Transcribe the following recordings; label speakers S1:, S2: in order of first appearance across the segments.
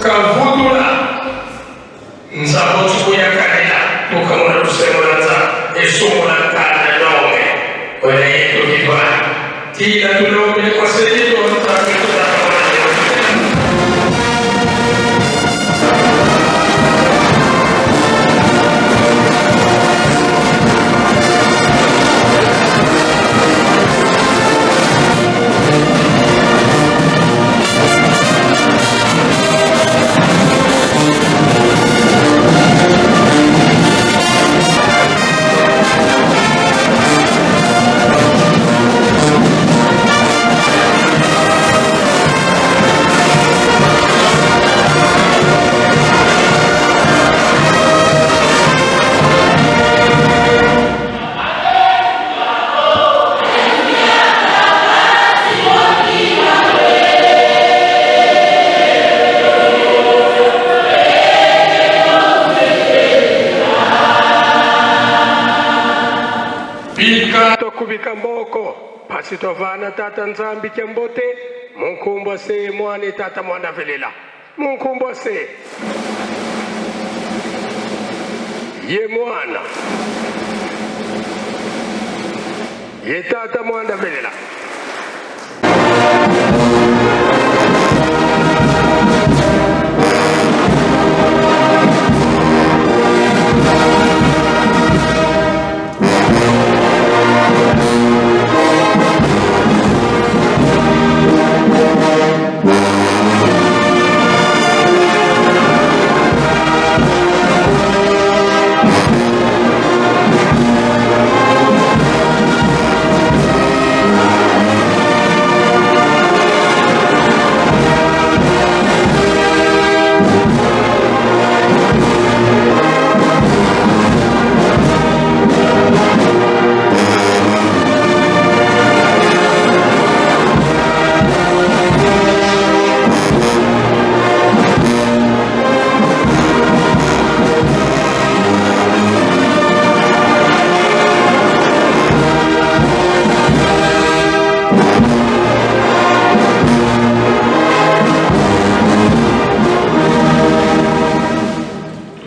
S1: Kavutula nzambo tukuyakalila tukamona lusemulanza esumula nkanda nonge wena yetu kitwana tila tulombe kwa selito nzambe tutakamona. Bika tokubika mboko pasi tovana tata Nzambi kya mbote munkumbwa se mwane tata mwana velela munkumbwa se ye mwana ye tata mwanda velela.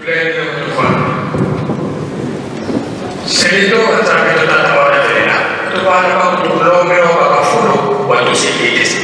S1: Tulenge kutuvana selito Nzambi totata wana velela tuvana bakutukulombe wa bakafulu watusikilize.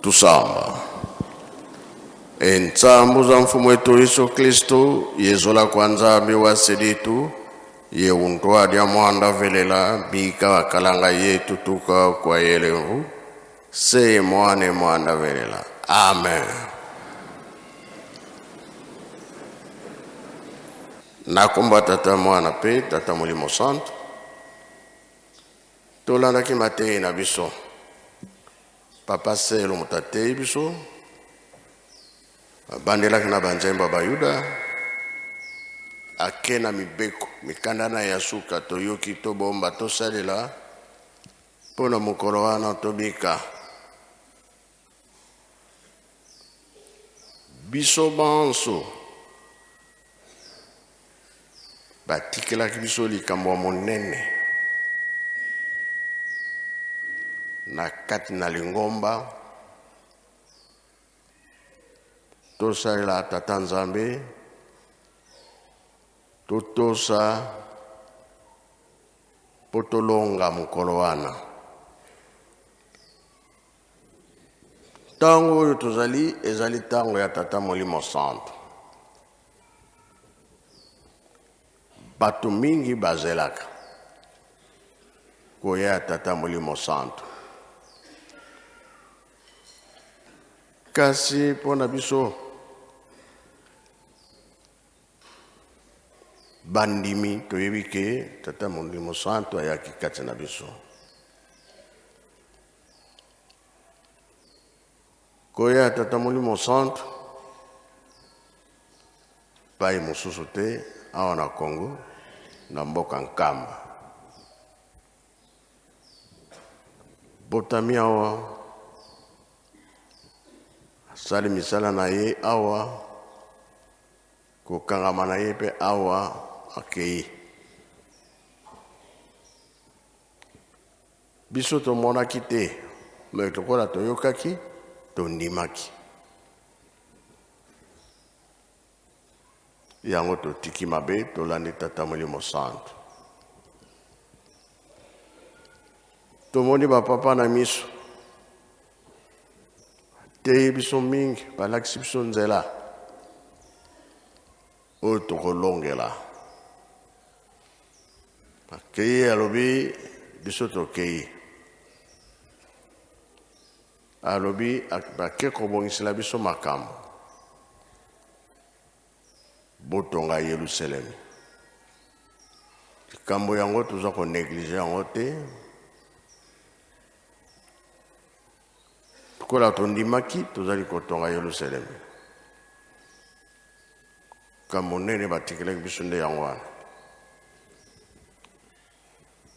S2: Tusamba. Entsambu za mfumu wetu Yesu Kristu yezola kwa Nzambi wa seditu ye untwa dia mwanda velela bika wakalanga yetu tuka kwa yelemvu Se mwane mwanda velela. Amen. Na kombo ya Tata, Mwana mpe Tata Molimo Santu, tolandaki mateyi na biso. Papa Selo moto ateyi biso, abandelaki na banzembo ya Bayuda, ake na mibeko, mikanda na ya suka toyoki, tobomba, tosalela mpo na mokolo wana tobika. Biso banso batikelaki biso likambo ya monene na kati na lingomba, tosalela Tata Nzambe, totosa mpo tolonga mokolo wana. Ntango oyo tozali ezali ntango ya Tata Molimo Santu. Bato mingi bazelaka koya ya Tata Molimo Santu, kasi mpo na biso bandimi toyebi ke Tata Molimo Santu ayaki kati na biso. Koya ya Tata Molimo Santu pai mosusu te awa na Congo, na mboka Nkamba. Botami awa, asali misala na ye awa, kokangama na ye mpe awa akei. Biso tomonaki te, mais lokola toyokaki, tondimaki. Yango totiki mabe, tolandi Tata Molimo Santu. Tomoni bapapa na miso, bateyi biso mingi, balakisi biso nzela oyo tokolongela. Akei alobi biso tokei, alobi bake kobongisela biso makambo, botonga Yelusalemi. Likambo yango toza koneglige yango te, lokola tondimaki tozali kotonga Yelusalemi. Ka monene batikelaki biso nde yango wana.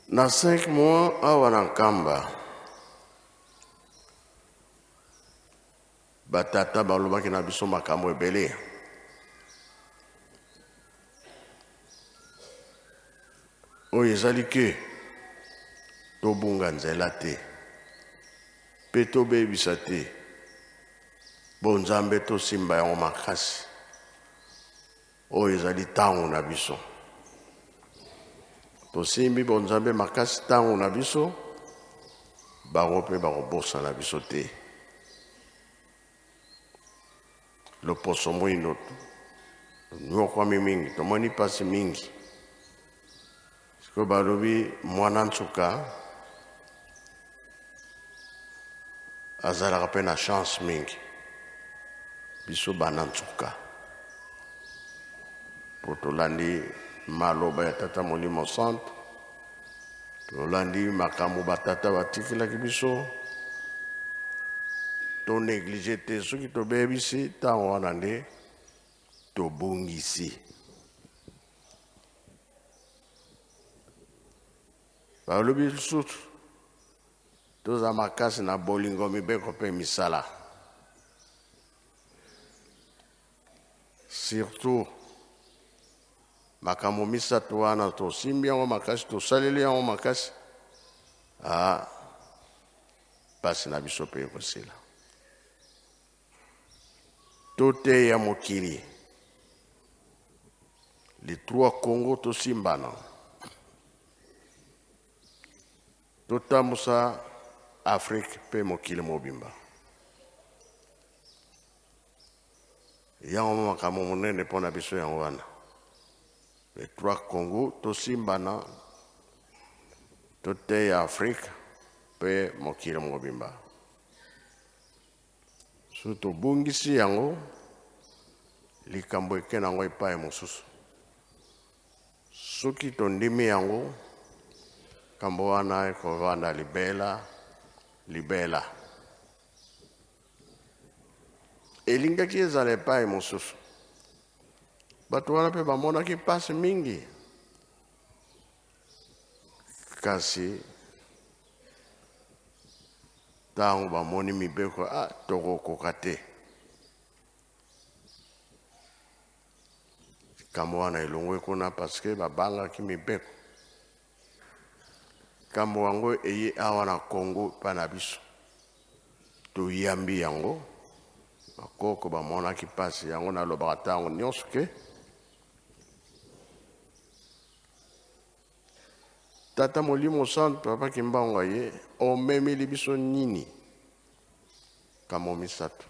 S2: Na 5 mois awa na Nkamba, batata balobaki na biso makambo ebele. Oyo ezali ke tobunga nzela te mpe tobebisa te. Bo Nzambe tosimba yango makasi. Oyo ezali ntango na biso. Tosimbi bo Nzambe makasi ntango na biso, bango mpe bakobosana biso te. Loposo moindo tonyokwami mingi, tomoni mpasi mingi. Sikoyo balobi mwana nsuka azalaka mpe na chance mingi, biso bana nsuka mpo tolandi maloba ya Tata Molimo Santu, tolandi makambo batata batikelaki biso, to neglige te. Soki tobebisi ntango wana nde tobungisi. Balobi lisusu toza makasi na bolingo, mibeko mpe misala. Surtout makambo misato wana tosimbi yango makasi, tosaleli yango makasi, ah, mpasi na biso mpe ekosila. Toteya mokili, les trois Congo tosimbana, totambusa Afrique mpe mokili mobimba. Yango makambo monene mpo na biso yango wana, les trois Congo tosimbana, toteya Afrique mpe mokili mobimba. Soki tobungisi yango, likambo eke na yango epai mosusu. Soki tondimi yango, likambo wana ekovanda libela libela. Elingaki ezala epai mosusu. Bato wana mpe bamonaki mpasi mingi, kasi ntango bamoni mibeko, ah, tokokoka te. Likambo wana elongwe kuna parce que babangaki mibeko. Likambo yango eye awa na Congo epai na biso, toyambi yango. Bakoko bamonaki mpasi yango, nalobaka ntango nyonso ke Tata Molimo Santu, Papa Kimbangu aye omemeli biso nini? Kambo misato.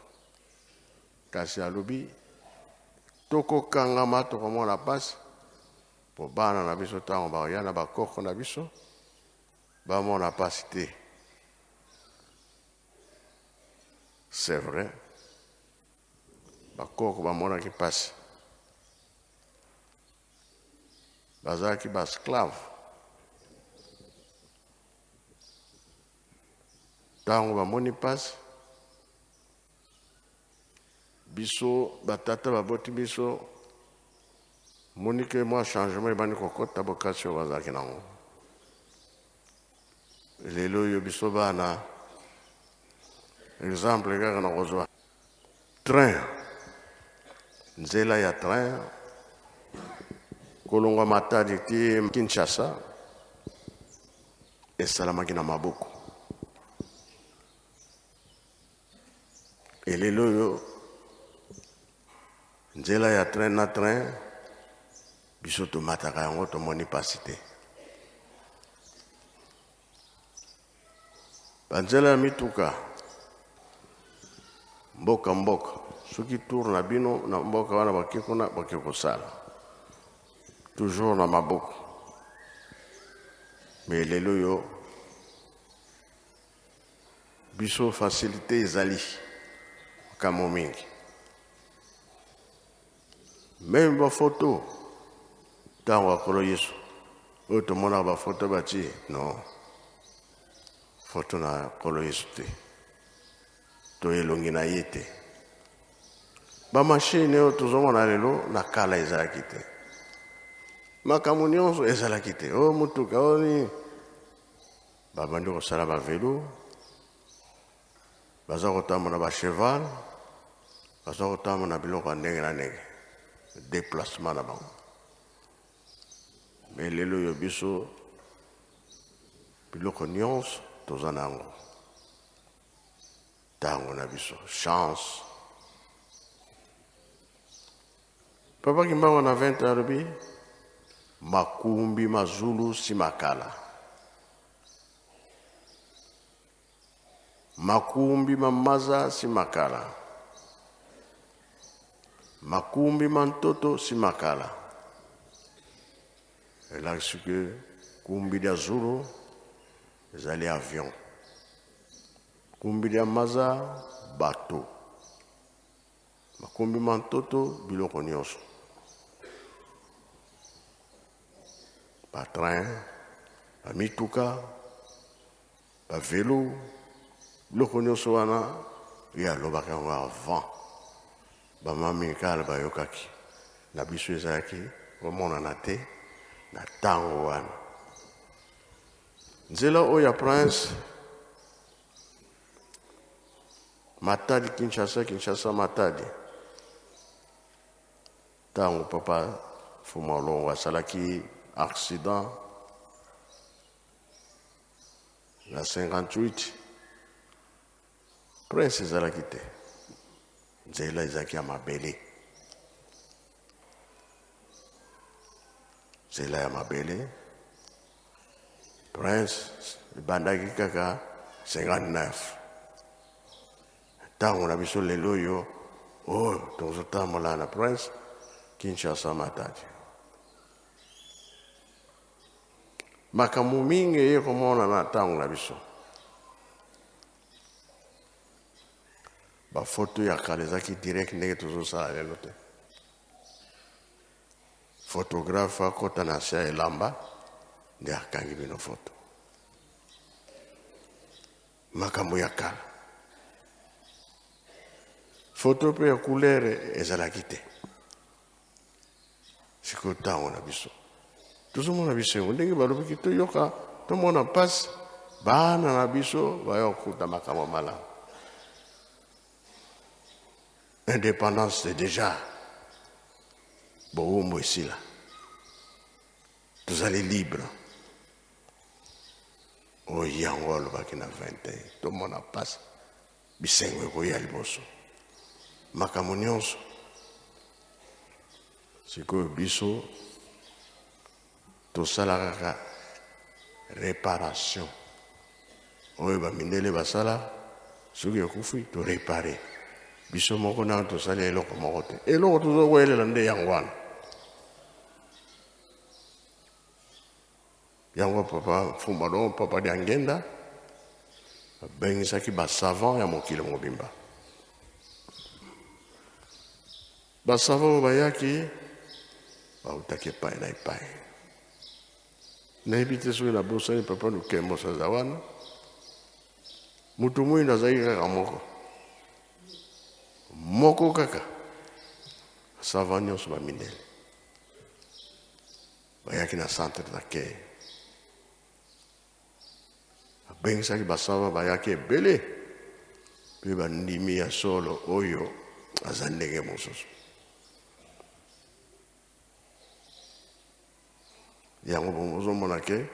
S2: Kasi alobi tokokangama, tokomona mpasi po bana na biso ntango bakoya na bakoko na biso bamona mpasi te. C'est vrai, bakoko bamonaki mpasi, bazalaki ba esclave. Ntango bamoni mpasi, biso batata baboti biso, moni ke mwa changement ebandi kokota bokasi oyo bazalaki nango. Lelo oyo biso bana, exemple kaka na kozwa train, nzela ya train kolongwa Matadi ti Kinshasa esalamaki na maboko. Elelo oyo nzela ya train na train biso tomataka yango, tomoni mpasi te. Banzela ya mituka mboka mboka, soki tour na bino na mboka wana bake kuna, bake kosala toujours na maboko. Me lelo oyo biso facilité ezali makambo mingi, meme bafoto ntango ya Nkolo Yesu oyo tomonaka bafoto batie, non, foto na Nkolo Yesu te, to elongi na ye te. Bamashine oyo tozomona lelo, na kala ezalaki te. Makambo nyonso ezalaki te. Oyo motuka oyo nini, babandi kosala bavelo, baza kotambola ba cheval, baza kotambola na biloko ya ndenge na ndenge, déplacement na bango. Me lelo oyo biso biloko nyonso toza na yango, ntango na biso chance. Papa Kimbangu na 20 alobi makumbi mazulu simakala, makumbi mamaza simakala, makumbi mantoto simakala. Elakisi ke kumbi lya zulu ezali avion, kumbi lya maza bateau, makumbi mantoto biloko nyonso, batrain, bamituka, bavelo, biloko nyonso wana ye alobaki yango avant. Bamamikala bayokaki na biso ezalaki komonana te na ntango wana. Nzela oyo ya prince Matadi Kinshasa, Kinshasa Matadi, ntango papa Fuma Olongo asalaki accident na 58, prince ezalaki te, nzela ezalaki ya mabele, nzela ya mabele. Prince ebandaki kaka 59. Ntango na biso lelo oyo oyo tozotambola na prince Kinshasa Matadi, makambo mingi eye komona na ntango na biso. Bafoto ya kala ezalaki direct ndenge tozosala lelo te. Photographe akota na se ya elamba nde akangi bino foto. Makambo ya kala. Foto mpe ya couleur ezalaki te. Sikoyo ntango na biso tozomona bisengo ndenge balobaki toyoka tomona mpasi bana na biso baya kokuta makambo malamu. Indépendance c'est déjà bowumbu esila, tozali libre. Oyo yango alobaki na 21 tomona mpasi bisengo ekoya liboso makambo nyonso. Sikoyo biso tosala kaka reparation oyo bamindele basala, soki ekufi torepare biso moko nano tosali eloko moko te. Eloko tozowelela nde yango wana. Yango papa Mfumba don papa Diangenda abengisaki ba savant ya mokili mobimba. Ba savant oyo bayaki bautaki epai na epai. Nayebi te soki nabosani papa Lukembo aza wana. Moto moyindo azalaki kaka moko moko kaka, savant nyonso bamindele bayaki na centre d'accueil, abengisaki basava bayaki ebele mpe bandimi ya solo oyo aza ndenge mosusu. Yango bozomona ke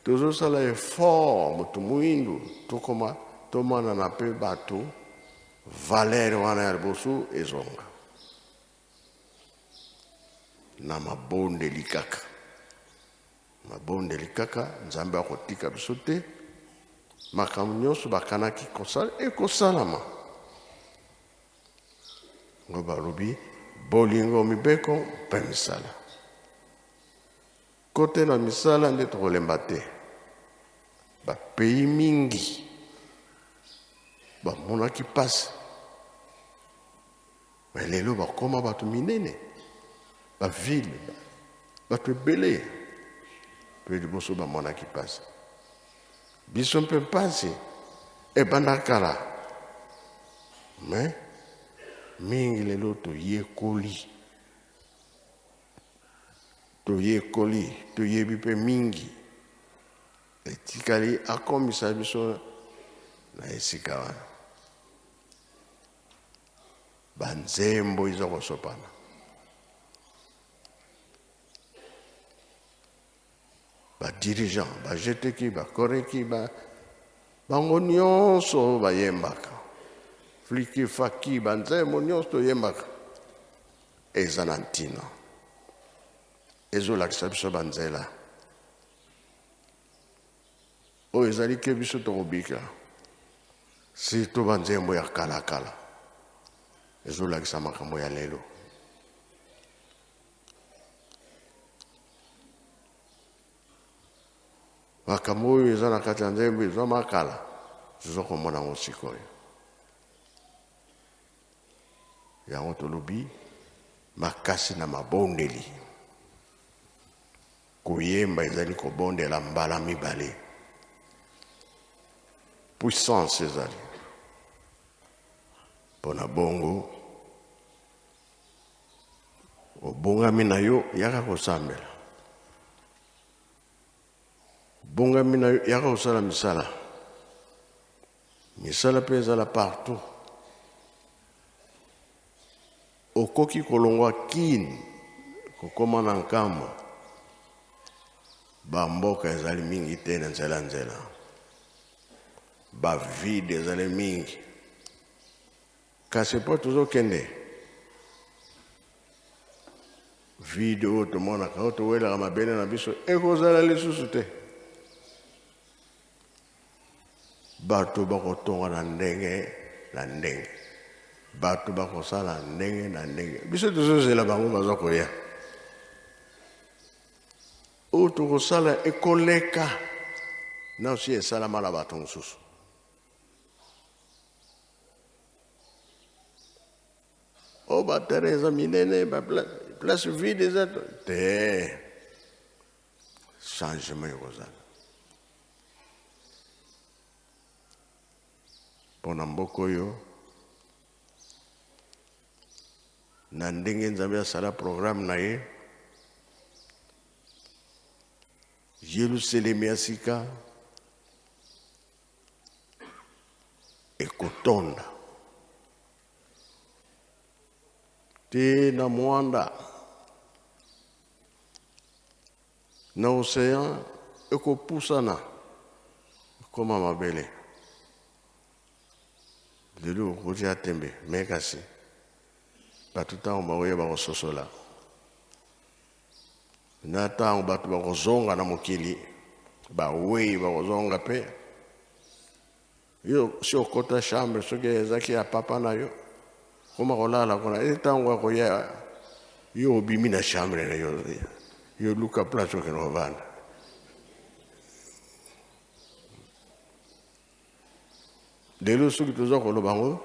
S2: tozosala effort moto moyindu tokoma tomonana mpe bato valeur wana ya liboso ezonga. Na mabondeli kaka, mabondeli kaka, Nzambe akotika biso te. Makambo nyonso bakanaki kosala ekosalama. Ngo balobi bolingo, mibeko mpe misala. Kote na misala nde tokolemba te. Bapays mingi bamonaki mpasi. Mais lelo bakoma bato minene, ba ville, bato ebele mpe liboso bamonaki mpasi. Biso mpe mpasi ebanda kala, mais mingi lelo toyekoli, toyekoli, toyebi mpe mingi. Etikali akomisa biso na esika wana. Banzembo eza kosopana. Ba dirigeants, ba jeteki, ba koreki, ba bango nyonso bayembaka. Fliki faki, banzembo nyonso toyembaka. Eza na ntina. Ezolakisa biso banzela. Oyo ezali ke biso tokobika. Surtout ba nzembo ya kala kala ezolakisa makambo ya lelo. Makambo oyo eza na kati ya nzembo ezwama kala, toza komona yango sikoyo. Yango tolobi makasi na mabondeli. Koyemba ezali kobondela mbala mibale. Puissance ezali mpo na bongo. Obongami na yo, yaka kosambela. Obongami na yo, yaka kosala misala. Misala mpe ezala partout. Okoki kolongwa Kin kokoma na Nkamba, ba mboka ezali mingi te na nzela nzela, ba vide ezali mingi, kasi mpo tozokende vide oyo tomonaka oyo towelaka mabele na biso ekozala lisusu te. Bato bakotonga na ndenge na ndenge, bato bakosala ndenge na ndenge. Biso tozozela bango baza koya. Oyo tokosala ekoleka na osi esalama na bato mosusu. O ba terrain eza minene, ba place vide eza te. Changement ekozala mpo na mboka oyo na ndenge Nzambe asala programme na ye. Yelusalemi ya sika ekotonda te na mwanda na ocean ekopusana ekoma mabele. Lelo okotia tembe me kasi bato ntango bakoya bakososola na ntango bato bakozonga na mokili bawei bakozonga mpe yo si okota chambre soki ezaki ya papa na yo koma kolala kuna e ntango akoya yo obimi na chambre na yo yo luka place okende kovanda. Lelo soki toza koloba yango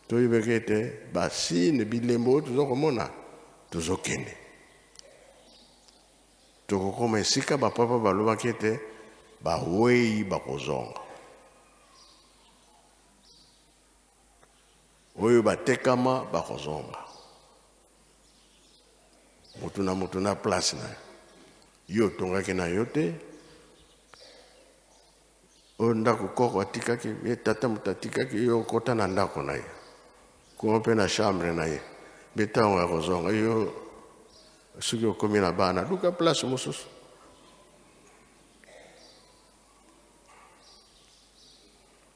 S2: toyebaki ete basine bilembo oyo toza komona tozokende tokokoma esika bapapa balobaki ete bawei bakozonga oyo batekama bakozonga motu na motu na place na yo otongaki na yo te oyo ndako koko atikaki ye tata moto atikaki yo okota na ndako na ye kuma mpe na chambre na ye mpe ntango ya kozonga yo soki okomi na bana luka place mosusu.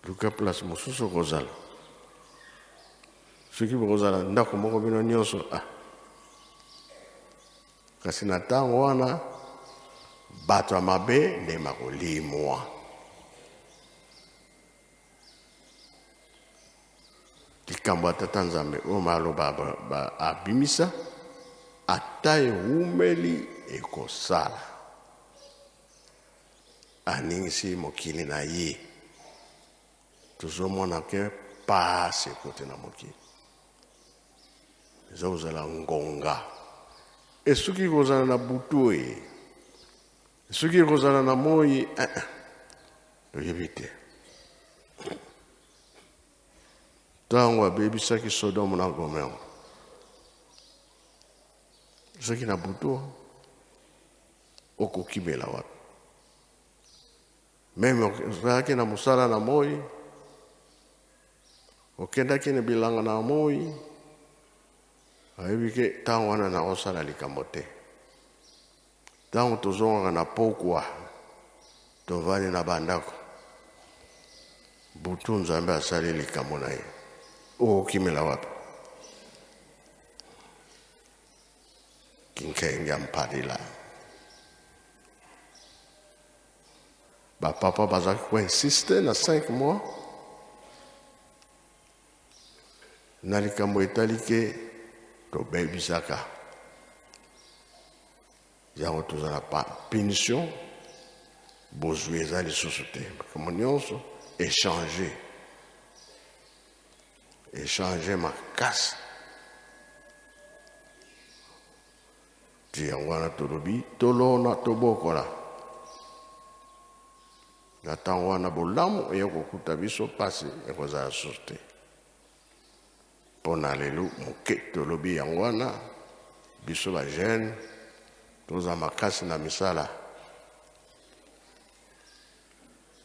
S2: Luka place mosusu okozala soki bokozala ndako moko bino nyonso ah. Kasi na ntango wana bato ya mabe nde bakolimwa. Likambo ya Tata Nzambe oyo maloba abimisa ata ewumeli ekosala. Aningisi mokili na ye. Tozomona ke pasi ekoti na mokili. Eza kozala ngonga. Esuki kozala na butu e. Esuki kozala na moi eh, eh. Toyebi te. Ntango abebisaki Sodome na Gomore, soki na butu okokimela wapi? Meme ozalaki na mosala na moi, okendaki na bilanga na moi, ayebi ke ntango wana nakosala likambo te. Ntango tozongaka na pokwa, tovandi na bandako, butu Nzambe asali likambo na ye, okokimela wapi? Kinkenge ya mpadila. Bapapa bazalaki koinsiste na 5 mois na likambo etali ke tobebisaka yango, toza na punition, bozwi eza lisusu te, makambo nyonso échange échange makasi ti. Yango wana tolobi tolona tobokola na ntango wana bolamu eye kokuta biso, mpasi ekozala susu te. Mpo na lelo moke tolobi yango wana biso bajeune toza makasi na misala,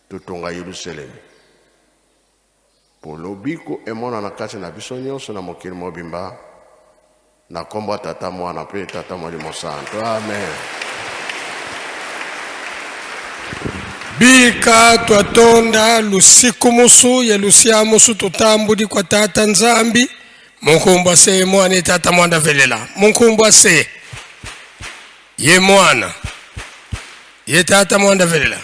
S2: totonga Yelusalemi mpo lobiko emonana kati na biso nyonso na mokili mobimba, na nkombo ya Tata, Mwana mpe Tata Molimo Santo, amen.
S1: Bika twatonda lusiku musu ye lusia musu tutambudi kwa Tata Nzambi munkumbu ase mwana ye Tata mwanda velela munkumbu ase ye mwana ye Tata mwanda velela.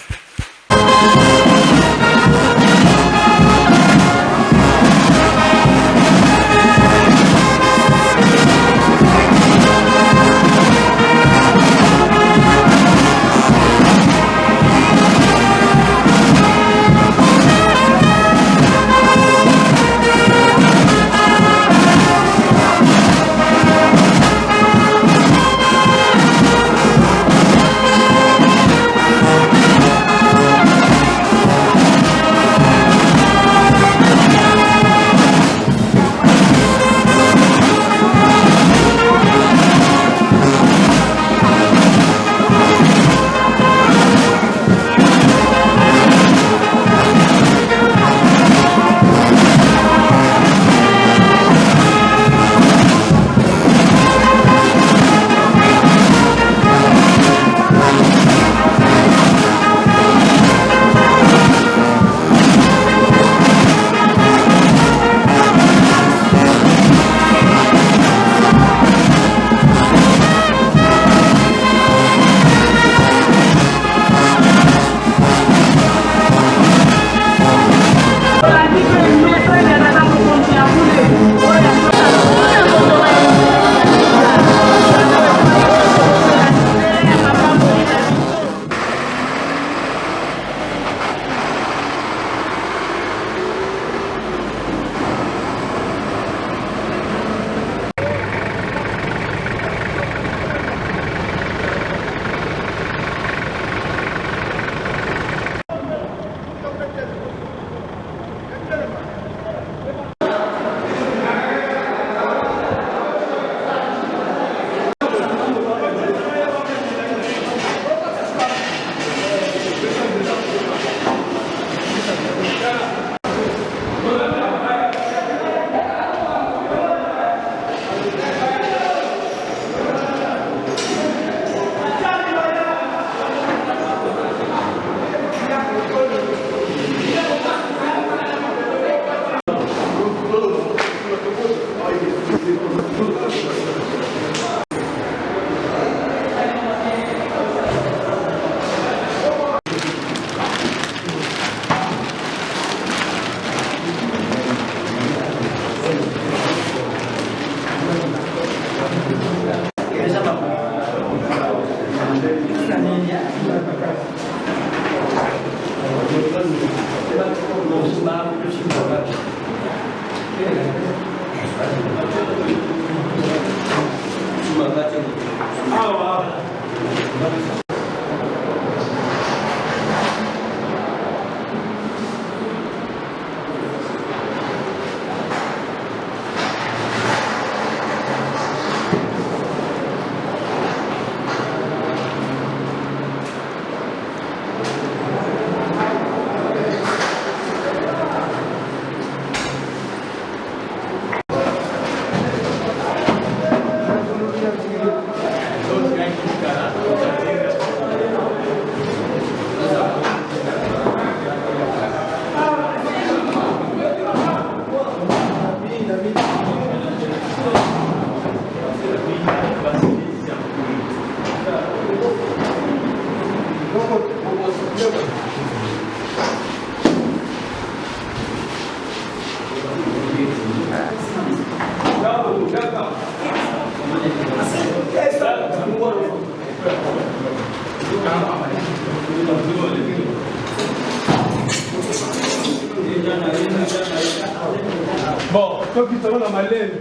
S3: Bon, tokita wana malembe.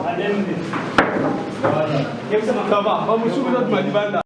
S3: Malembe. Ça va, bamosuku eza tuma libanda.